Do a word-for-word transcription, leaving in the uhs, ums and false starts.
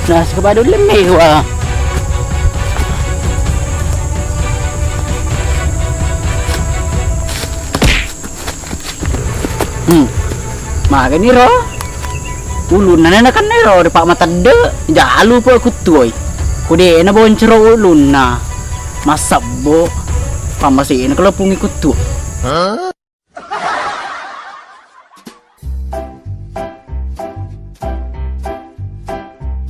Nah, sekebadu lemme gua. Hmm. Magani ro? Ulunna nena kan ero, ripa matedde, jalu po kuttuoi. Ko de na boncero ulunna. Massebbo. Pammasena kalo pungi kuttu.